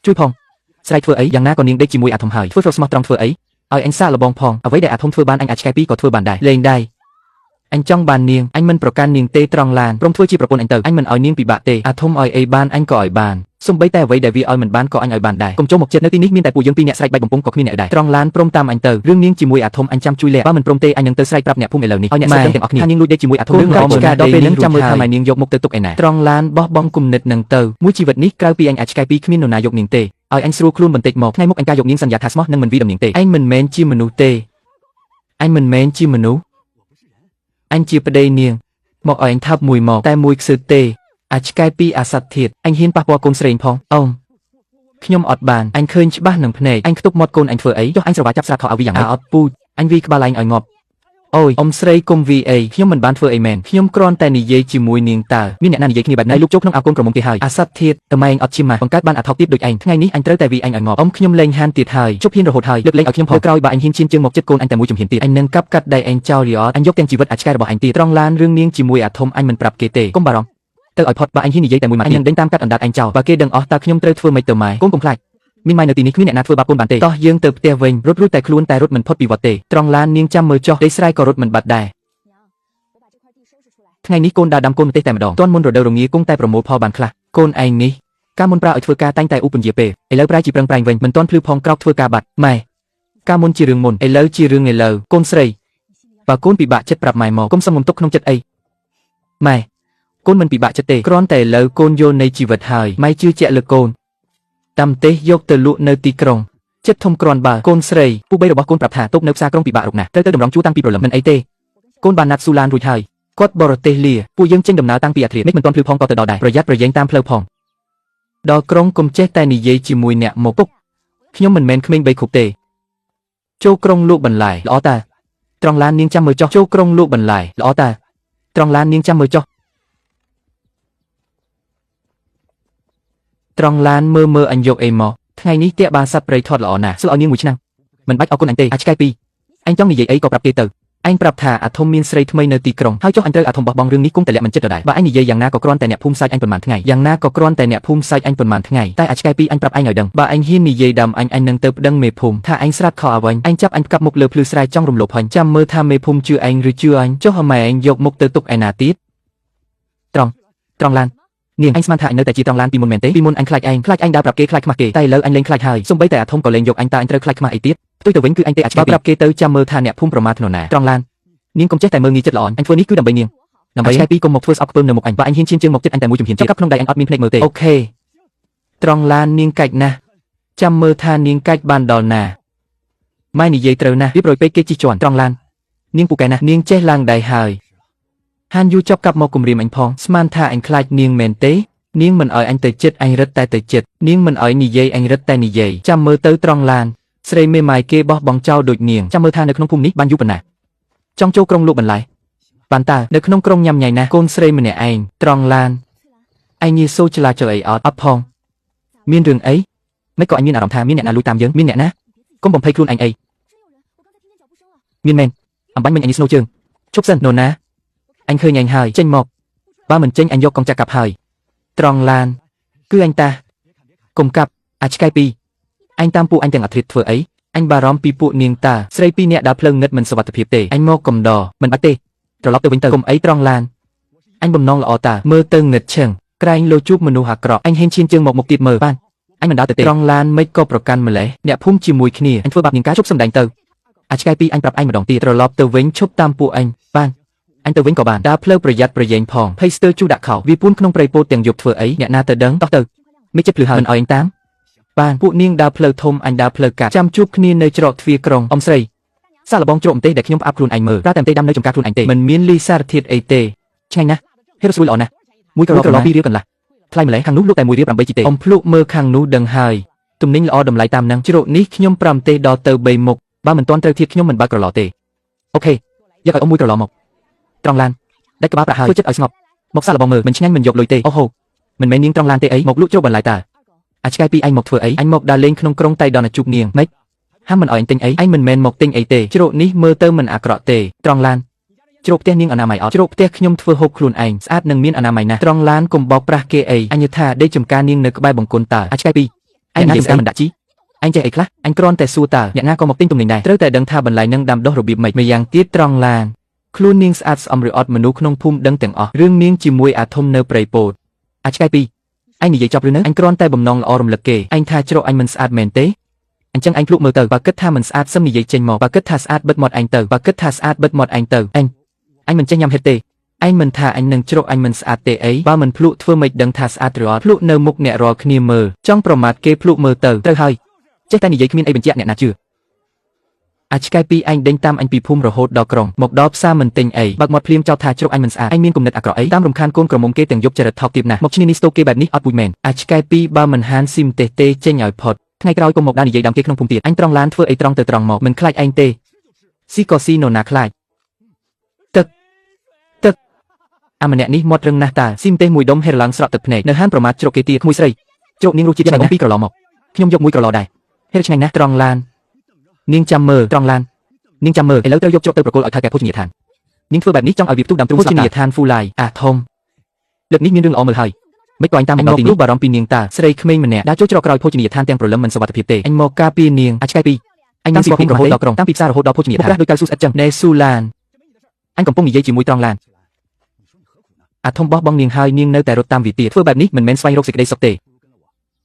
ជួយផងស្រែកធ្វើអីយ៉ាងណាក៏នាងដេកជាមួយអាធំហើយធ្វើស្រុកស្មោះត្រង់ធ្វើអីឲ្យអញសាកល្បងផងអ្វីដែលអាធំធ្វើបានអញអាចឆ្កែពីរក៏ធ្វើបានដែរលេងដៃអញចង់បាននាងអញមិនប្រកាន់នាងទេត្រង់ឡានព្រមធ្វើជាប្រពន្ធអញទៅអញមិនឲ្យនាងពិបាកទេអាធំឲ្យអីបានអញក៏ឲ្យបានសំបីតែអ្វីដែលវាឲ្យមិនបានក៏អញឲ្យបានដែរកុំចូលមកចិត្តនៅទីនេះមានតែពួកយើងពីរអ្នកស្រែកបែកបំពង់ក៏គ្មានអ្នកដែរត្រង់ឡានព្រមតាមអញទៅរឿងនាងជាមួយអាធំអញចាំជួយលាក់បើមិនព្រមទេអញនឹងទៅស្រែកប្រាប់អ្នកភូមិឥឡូវនេះឲ្យអ្នកស្រុកដឹងទាំងអស់គ្នាថានាងលួចដេកជាមួយអាធំរឿងល្អមើលណាស់ដល់ពេលនឹងចាំមើលថាម៉ែនាងយកមុខទៅទុកឯណាត្រង់ឡានបោះបង់គំនិតនឹងទៅមួយជីវិតនេះក្រៅពីអញអាចឆ្កែពីរគ្មាននរណាយកនាងទេឲ្យអញស្រួលខ្លួនបន្តិចមកថ្ងៃមុខអញការយកនាងសន្យាថាស្មោះនឹងមិនវីដំនាងទេអញមិនមែនជាមនុស្សទេអញមិនមែនជាមនុស្សអញជាប្តីនាងមកឲ្យអញថាប់មួយមកតែមួយខ្សឹកទេអាចឆ្កែពីរអាសត្វធាតអញហ៊ានប៉ះពាល់កូនស្រីផងអូមខ្ញុំអត់បានអញឃើញច្បាស់នឹងភ្នែកអញខ្ទប់មាត់កូនអញធ្វើអីចុះអញស្រវាចាប់ស្រាតខោអាវីយ៉ាងម៉េចអត់ពូជអញវីក្បាលឯងឲ្យងាប់អូយអ៊ំស្រីគុំវីអីខ្ញុំមិនបានធ្វើអីមែនខ្ញុំគ្រាន់តែនិយាយជាមួយនាងតើមានអ្នកណានិយាយគ្នាបែបនេះលោកចូលក្នុងអាវកូនក្រមុំគេហើយអាសត្វធាតតម៉ែងអត់ជាម៉ាស់បង្កើតបានអាថោកទៀតដូចឯងថ្ងៃនេះអញត្រូវតែវីអញឲ្យងាប់អ៊ំខ្ញុំលែងហានទៀតហើយជប់ហ៊ានរហូតហើយលើកលែងឲ្យខ្ញុំផងក្រោយបើអញហ៊ានឈានជើងមកចិត្តកូនអញតែមួយជំហានទៀតអញនឹងកាប់កាត់ដៃឯងចោលរីអត់អញយកទាំងជីវិតអាចឆ្កែរបស់អញទៀតត្រង់ឡានរឿងនាងជាមួយអាធំអញមិនប្រាប់គេទេកុំបារម្ភទៅឲ្យផុតបើអញហ៊ាននិយាយតែមួយម៉ាត់អញនឹងដេញតាមកាត់អណ្ដាតអញចោលបើគេដឹងអស់តើខ្ញុំត្រូវធ្វើម៉េចទៅម៉ែកូនកុំខ្លាចមានម៉ែនៅទីនេះគ្មានអ្នកណាធ្វើបាបកូនបានទេតោះយើងទៅផ្ទះវិញរត់រួចតែខ្លួនតែរត់មិនផុតពីវត្តទេត្រង់ឡាននាងចាំមើលចុះដេកស្រែក៏រត់មិនបាត់ដែរថ្ងៃនេះកូនដើរដាំកូនម្ទេសតែម្ដងទាន់មុនរដូវរងាគង់តែប្រមូលផលបានខ្លះកូនឯងនេះកាលមុនប្រើឲ្យធ្វើការតែងតែឧបនិយាពេលឥឡូវប្រែជាប្រឹងប្រែងវិញមិនទាន់ភ្លឺផងក្រោកធ្វើការបាត់ម៉ែកាលមុនជារឿងមុនឥឡូវជារឿងឥឡូវកូនស្រីបើកូនពិបាកចិត្តប្រាប់ម៉ែមកកុំសងំទុកក្នុងចិត្តអីម៉ែកូនមិនពិបាកចិត្តទេគ្រាន់តែឥឡូវកូនយល់នៃជីវិតហើយម៉ែជឿជាក់លើកូនតាមទេសយកទៅលក់នៅទីក្រុងចិត្តធំគ្រាន់បើកូនស្រីពូបីរបស់កូនប្រាប់ថាតូបនៅផ្សារក្រុងពិបាករកណាស់ត្រូវទៅតម្រង់ជួរតាំងពីព្រលឹមមិនអីទេកូនបានណាត់ស៊ូឡានរួចហើយគាត់បរទេសលាពួកយើងចេញដំណើរតាំងពីអាធ្រាត្រមិនទាន់ភ្លឺផងក៏ទៅដល់ដែរប្រយ័ត្នប្រយែងតាមផ្លូវផងដល់ក្រុងកុំចេះតែនិយាយជាមួយអ្នកមកពុកខ្ញុំមិនមែនក្មេងបីខុបទេចូលក្រុងលក់បន្លែល្អតាត្រង់ឡាននាងចាំមើលចុះចូលក្រុងលក់បន្លែល្អតាត្រង់ឡាននាងចាំមើលចុះត្រង់ឡានមើលមើលអញយកអីមកថ្ងៃនេះតាក់បានសត្វព្រៃថតល្អណាស់ស្លឲ្យនាងមួយឆ្នាំមិនបាច់អរគុណអញទេអាចឆ្កែពីរអញចង់និយាយអីក៏ប្រាប់គេទៅអញប្រាប់ថាអាធំមានស្រីថ្មីនៅទីក្រុងហើយចុះអញត្រូវអាធំបោះបង់រឿងនេះគង់តែលាក់មិនចិត្តដដែលបើអញនិយាយយ៉ាងណាក៏គ្រាន់តែអ្នកភូមិសើចអញប៉ុន្មានថ្ងៃយ៉ាងណាក៏គ្រាន់តែអ្នកភូមិសើចអញប៉ុន្មានថ្ងៃតែអាចឆ្កែពីរអញប្រាប់ឯងឲ្យដឹងបើអញហ៊ាននិយាយដើមអញអញនឹងទៅប្តឹងមេភូមិថាអញស្រាតខោអាវិញអញចាប់អញផ្កាប់មុខលើភ្លឺស្រែចង់រំលោភហញចាំមើលថាមេភូមិជឿឯងឬជឿអញចុះអម៉ែឯងយកមុខទៅទុកឯណាទៀតត្រង់ត្រង់ឡាននាងអញស្មានថាអញនៅតែជាត្រង់ឡានពីមុនមែនទេពីមុនអញខ្លាចឯងខ្លាចឯងដើរប្រាប់គេខ្លាចខ្មាស់គេតែឥឡូវអញលែងខ្លាចហើយសូម្បីតែអាធំក៏លែងយកអញតើអញត្រូវខ្លាចខ្មាស់អីទៀតផ្ទុយទៅវិញគឺអញទេអាចឆ្កែប្រាប់គេទៅចាំមើលថាអ្នកភូមិប្រមាថនរណាត្រង់ឡាននាងកុំចេះតែមើលងាយចិត្តល្អអញធ្វើនេះគឺដើម្បីនាងដើម្បីឆ្កែពីរកុំមកធ្វើស្អប់ខ្ពើមនៅមុខអញបើអញហ៊ានឈានជើងមកចិត្តអញតែមួយជំហានទៀតចាប់ក្នុងដៃអញអត់មានភ្នែកមើលទេអូខេត្រង់ឡាននាងកាច់ណាស់ចាំមើលថានាងកាច់បានដល់ណាម៉ែនិយាយត្រូវណាស់រៀបរយពេកគេជិះជាន់ត្រង់ឡាននាងពូកែណាស់នាងចេះឡើងដៃហើយហានយូចប់កាប់មកគំរាមអញផងស្មានថាអញខ្លាចនាងមែនទេនាងមិនអោយអញទៅចិត្តអញរឹតតែទៅចិត្តនាងមិនអោយនិយាយអញរឹតតែនិយាយចាំមើលទៅត្រង់ឡានស្រីមេម៉ាយគេបោះបង់ចោលដូចនាងចាំមើលថានៅក្នុងភូមិនេះបានយូរប៉ុណ្ណាចង់ចូលក្រុងលក់បន្លែបានតើនៅក្នុងក្រុងញ៉ាំញ៉ៃណាស់កូនស្រីម្នាក់ឯងត្រង់ឡានឯងងាយសូចលាចលអីអត់អត់ផងមានរឿងអីមិនក៏អញមានអារម្មណ៍ថាមានអ្នកណាលួចតាមយើងមានអ្នកណាកុំបំភ័យខ្លួនឯងអីមានមែនអំបាញ់មិញអញនេះស្នូជើងឈប់សិននរណាអញឃើញអញហើយចេញមកបើមិនចេញអញយកកងចាក់កាប់ហើយត្រង់ឡានគឺអញតាកុំកាប់អាចឆ្កែពីរអញតាមពួកអញទាំងអាធ្រាត្រធ្វើអីអញបារម្ភពីពួកនាងតាស្រីពីរអ្នកដើរផ្លូវងឹតមិនសុវត្ថិភាពទេអញមកកំដរមិនបាច់ទេត្រឡប់ទៅវិញទៅកុំអីត្រង់ឡានអញបំណងល្អតាមើលទៅងឹតឈឹងក្រែងលោជួបមនុស្សអាក្រក់អញហ៊ានឈានជើងមកមុខទៀតមើលបានអញមិនដើរទៅទេត្រង់ឡានមិនក៏ប្រកាន់ម្លេះអ្នកភូមិជាមួយគ្នាអញធ្វើបាបនាងការជប់សំដែងទៅអាចឆ្កែពីរអញប្រាប់ឯងម្ដងទៀតត្រឡប់ទៅវិញឈប់តាមពួកអញបានអញទៅវិញក៏បានដើរផ្លូវប្រយ័ត្នប្រយែងផងភ័យស្ទើរជុះដាក់ខោវាពួនក្នុងព្រៃពោធិ៍ទាំងយប់ធ្វើអីអ្នកណាទៅដឹងតោះទៅមិនចិត្តភ្លឺហើយមិនអោយអញតាមបានពួកនាងដើរផ្លូវធំអញដើរផ្លូវកាត់ចាំជួបគ្នានៅច្រកទ្វារក្រុងអ៊ំស្រីសាកល្បងជ្រកម្ទេសដែលខ្ញុំផ្អាប់ខ្លួនឯងមើលប្រើតែម្ទេសដាំនៅចំការខ្លួនឯងទេមិនមានលីសារធាតុអីទេឆ្ងាញ់ណាស់ហេរស្រួយល្អណាស់មួយក្រឡ2រៀលកន្លះថ្លៃម្លេះខាងនោះលក់តែ1រៀល8ជីទេអ៊ំភ្លុកមើលខាងនោះដឹងហើយទំនិញល្អតម្លៃតាមនឹងជ្រកនេះខ្ញុំ5ម្ទេសដល់ទៅ3មុខបើមិនទាន់ត្រូវធៀបខ្ញុំមិនបើកក្រឡទេអូខេយកឲ្យអ៊ំមួយក្រឡមកត្រង់ឡានដាច់ក្បាលប្រាក់ហើយធ្វើចិត្តឲ្យស្ងប់មកសាកល្បងមើលមិនឆ្ងាញ់មិនយកលុយទេអូហូមិនមែននាងត្រង់ឡានទេអីមកលក់ជ្រកបន្លែតាអាចឆ្កែពីឯងមកធ្វើអីអញមកដើរលេងក្នុងក្រុងតៃដនជួបនាងម៉េចហាមមិនអោយអញទិញអីឯងមិនមែនមកទិញអីទេជ្រកនេះមើលទៅមិនអាក្រក់ទេត្រង់ឡានជ្រកផ្ទះនាងអនាម័យអត់ជ្រកផ្ទះខ្ញុំធ្វើហូបខ្លួនឯងស្អាតនិងមានអនាម័យណាស់ត្រង់ឡានកុំបោកប្រាស់គេអីអញថាដេកចំការនាងនៅក្បែរបង្គន់តើអាចឆ្កែពី ឯងនិយាយស្អីមិនដាក់ជីឯងចេះអីខ្លះអញគ្រាន់តែសួរតើអ្នកណាក៏មកទិញទំនិញដែរត្រូវតែដឹងថាបន្លែនឹងដាំដុះរបៀបម៉េចម្យ៉ាងទៀតត្រង់ឡានខ្លួននាងស្អាតស្អំឬអត់មនុស្សក្នុងភូមិដឹងទាំងអស់រឿងនាងជាមួយអាធំនៅព្រៃពោធិអាចឆ្កែពីរឯងនិយាយចប់ឬនៅអញគ្រាន់តែបំណងល្អរំលឹកគេឯងថាជ្រកអញមិនស្អាតមែនទេអញ្ចឹងឯងភ្លុកមើលទៅបើគិតថាមិនស្អាតសឹមនិយាយចេញមកបើគិតថាស្អាតបិទមាត់ឯងទៅបើគិតថាស្អាតបិទមាត់ឯងទៅអញអញមិនចេះញ៉ាំហេតុទេឯងមិនថាអញនឹងជ្រកអញមិនស្អាតទេអីបើមិនភ្លក់ធ្វើម៉េចដឹងថាស្អាតឬអត់ភ្លក់នៅមុខអ្នករាល់គ្នាមើលចង់ប្រមាថគេភ្លក់មើលទៅត្រូវហើយចេះតែនិយាយគ្មានអីបញ្ជាក់អ្នកណាជឿអាចឆ្កែពីរឯងដេញតាមអញពីភូមិរហូតដល់ក្រុងមកដល់ផ្សារមិនទិញអីបើកមាត់ភ្លាមចោទថាជ្រកអញមិនស្អាតឯងមានគំនិតអាក្រក់អីតាមរំខានកូនក្រមុំគេទាំងយប់ចរិតថោកទាបណាស់មកឈ្នានីស្ទោកគេបែបនេះអត់ពូជមែនអាចឆ្កែពីរបើមិនហានស៊ីមទេទេចេញឲ្យផុតថ្ងៃក្រោយកុំមកដើរនិយាយដើមគេក្នុងភូមិទៀតអញត្រង់ឡានធ្វើអីត្រង់ទៅត្រង់មកមិនខ្លាចឯងទេស៊ីក៏ស៊ីនរណាខ្លាចទឹកទឹកអាម្នាក់នេះមាត់រឹងណាស់តាស៊ីមទេមួយដុំហេរឡើងស្រក់ទឹកភ្នែកនៅហានប្រមាថជ្រកគេទៀតក្មួយស្រីជ្រកនាងរសជាតិឆ្ងាញ់ណាស់ពីរក្រឡមកខ្ញុំយកមួយក្រឡដែរហេរឆ្ងាញ់ណាស់ត្រង់ឡាននាងចាំមើលត្រង់ឡាននាងចាំមើលឥឡូវត្រូវយកជ្រកទៅប្រគល់ឲ្យថៅកែភោជនីយដ្ឋាននាងធ្វើបែបនេះចង់ឲ្យវាផ្ទុះដើមទ្រូងស្លាប់ភោជនីយដ្ឋានហ្វូឡាយអាធំលើកនេះមានរឿងល្អមើលហើយមិនក៏អញតាមមកដល់ទីនេះបារម្ភពីនាងតាស្រីក្មេងម្នាក់ដើរចូលច្រកក្រោយភោជនីយដ្ឋានទាំងព្រលឹមមិនសុវត្ថិភាពទេអញមកការពារនាងអាចឆ្កែពីរអញតាមពីភូមិរហូតដល់ក្រុងតាមពីផ្សាររហូតដល់ភោជនីយដ្ឋានមុខរាស់ដូចកៅស៊ូស្អិតចឹងណែស៊ូឡានអញកំពុងនិយាយជាមួយត្រង់ឡានអាធំបោះបង់នាងហើយនាងនៅតែរត់តាមវាទៀតធ្វើបែបនេះមិនមែនស្វែងរកសេចក្តីសុខទេ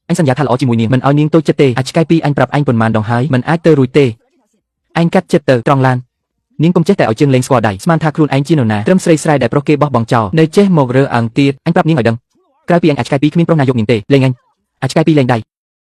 អញសន្យាថាល្អជាមួយនាងមិនឲ្យនាងតូចចិត្តទេអាចឆ្កែពីរអញប្រាប់អញប៉ុន្មានដងហើយមិនអាចទៅរួចទេអញកាត់ចិត្តទៅត្រង់ឡាននាងកុំចេះតែឲ្យជើងលេងស្គាល់ដៃស្មានថាខ្លួនឯងជានរណាត្រឹមស្រីស្រែដែលប្រុសគេបោះបង់ចោលនៅចេះមករើអង្គទៀតអញប្រាប់នាងឲ្យដឹងក្រៅពីអញអាចឆ្កែពីរគ្មានប្រុសណាយកនាងទេលេងអញអាចឆ្កែពីរលេងដៃ